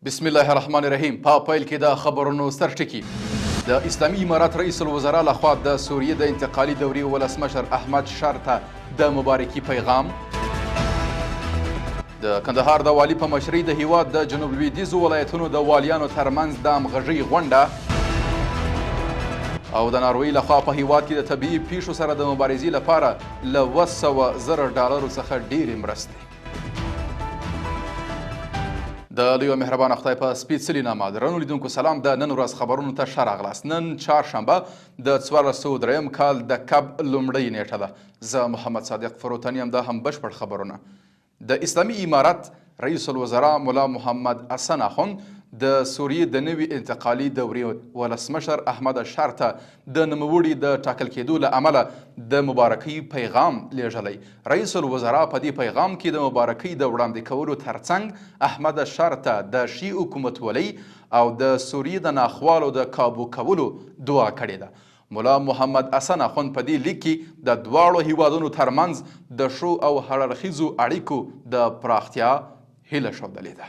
بسم الله الرحمن الرحیم. په پیل کې د خبرونو سرټکي. د اسلامي امارت رئیس الوزرا لخوا د سوریې د انتقالي دورې ولسمشر احمد شر ته د مبارکي پیغام. د کندهار د والي په مشرۍ د هیواد د جنوب لویدیځو ولایتونو د والیانو ترمنځ د همغږۍ غونډه. او د ناروې لخوا په هیواد کې د طبیعي پیښو سره د مبارزې لپاره له 700,000 ډالرو څخه ډېرې مرستې. د لوی او مهربان خدای په سپېڅلي نامه درنو لیدونکو سلام. د نن ورځ خبرونو ته ښه راغلاست. نن چهارشنبه د 1403 کال د کب لومړۍ نیټه ده. زه محمد صادق فروتنی یم. دا هم بشپړ خبرونه. د اسلامي امارت رئیس الوزرا ملا محمد حسن اخوند د سوریې د نوي انتقالي دورې ولسمشر احمد الشر ته د نوموړي د ټاکل کېدو له امله د مبارکۍ پیغام لیږلی. رئیس الوزرا په دې پیغام کې د مبارکۍ د وړاندې کولو ترڅنګ احمد الشر ته د ښې حکومتولۍ او د سوریې د ناخوالو د کابو کولو دعا کړې ده. ملا محمد حسن اخوند په دې لیک کې د دواړو هیوادونو ترمنځ د ښو او هراړخیزو اړیکو د پراختیا هیله ښودلې ده.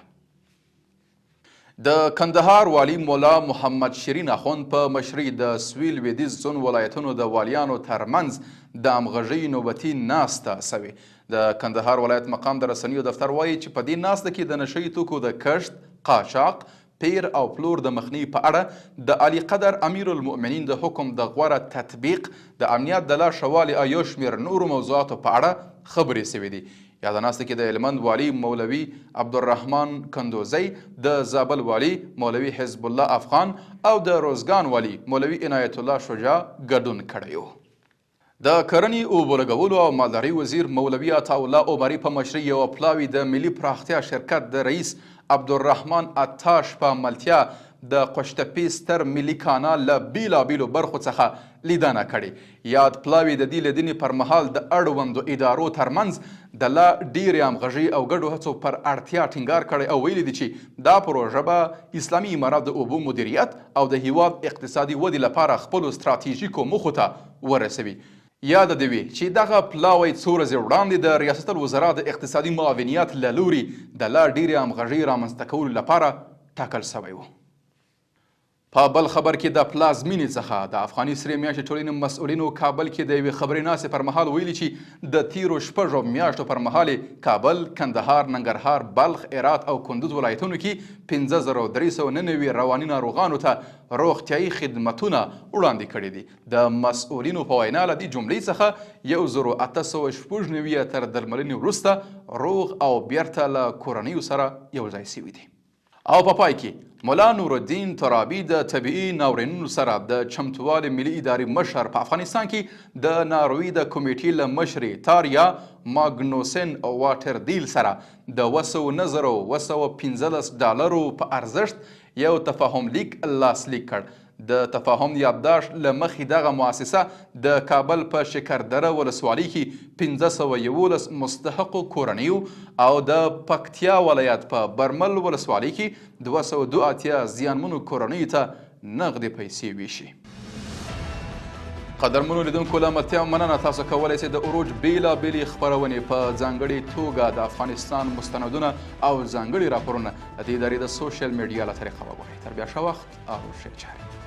د کندهار والي ملا محمد شیرین اخوند په مشرۍ د سویل لویدیځ زون ولایتونو د والیانو ترمنځ د همغږۍ نوبتي ناسته سوې. د کندهار ولایت مقام د رسنیو دفتر وایي چې په دې ناسته کې د نشه یي توکو د کښت، قاچاق، پیر او پلور د مخنیوي په اړه د عالي قدر امیرالمؤمنین د حکم د غوره تطبیق، د امنیت د لا ښه والي او یو شمېر نورو موضوعاتو په اړه خبرې شوې دي. یاده ناسته کې د هلمند والي مولوي عبدالرحمن کندوزی، د زابل والي مولوي حزب الله افغان او د روزګان والي مولوي عنایت الله شجاع ګډون کړی و. د کرنې، اوبولګولو او مالدارۍ وزیر مولوي عطاالله عمري په مشرۍ یوه پلاوي د ملي پراختیا شرکت د رئیس عبدالرحمن عطاش په ملتیا د قوشتپې ستر ملي کانال له بېلابېلو برخو څخه لیدنه کړې. یاد پلاوي د دې لیدنې پر مهال د اړوندو ادارو ترمنځ د لا ډېرې همغږۍ او ګډو هڅو پر اړتیا ټینګار کړی او ویلي دي چې دا پروژه به اسلامي امارت د اوبو مدیریت او د هېواد اقتصادي ودې لپاره خپلو ستراتیژیکو موخو ته ورسوي. یاده دې وي چې دغه پلاوی څو ورځې وړاندې د ریاست الوزرا د اقتصادي معاونیت له لوري د لا ډېرې همغږۍ رامنځته کولو لپاره ټاکل شوی و. په بل خبر کې د پلازمینې څخه د افغاني سرې میاشتې ټولنې مسؤلینو کابل کې د یوې خبري ناستې پر مهال ویلي چې د تیرو 6 میاشتو پر مهال کابل، کندهار، ننګرهار، بلخ، هرات او کندوز ولایتونو کې 5399 رواني ناروغانو ته روغتیایي خدمتونه وړاندې کړي دي. د مسؤلینو په وینا له دې جملې څخه 1896 تر درملنې وروسته روغ او بیرته له کورنیو سره یو ځای شوي دي. او په پای کې ملا نورالدین ترابي د طبیعي ناورینونو سره د چمتووالي ملي ادارې مشر په افغانستان کې د ناروې د کمیټې له مشرې تاریا ماګنوسن واټردیل سره د 709,715 ډالرو په ارزښت یو تفاهم لیک لاسلیک کړ. د تفاهم یادداشت له مخې دغه مؤسسه د کابل په شکردره ولسوالۍ کې 511 مستحقو کورنیو او د پکتیا ولایت په برمل ولسوالۍ کې 282 زیانمنو کورنیو ته نغدې پیسې ویشي. قدرمنو لیدونکو له ملتیا مننه. تاسو کولی شئ د عروج بېلابېلې خپرونې په ځانګړې توګه د افغانستان مستندونه او ځانګړي راپورونه د دې ادارې د سوشل میډیا له طریقه وګورئ. تر بیا ښه وخت او ښې چارې.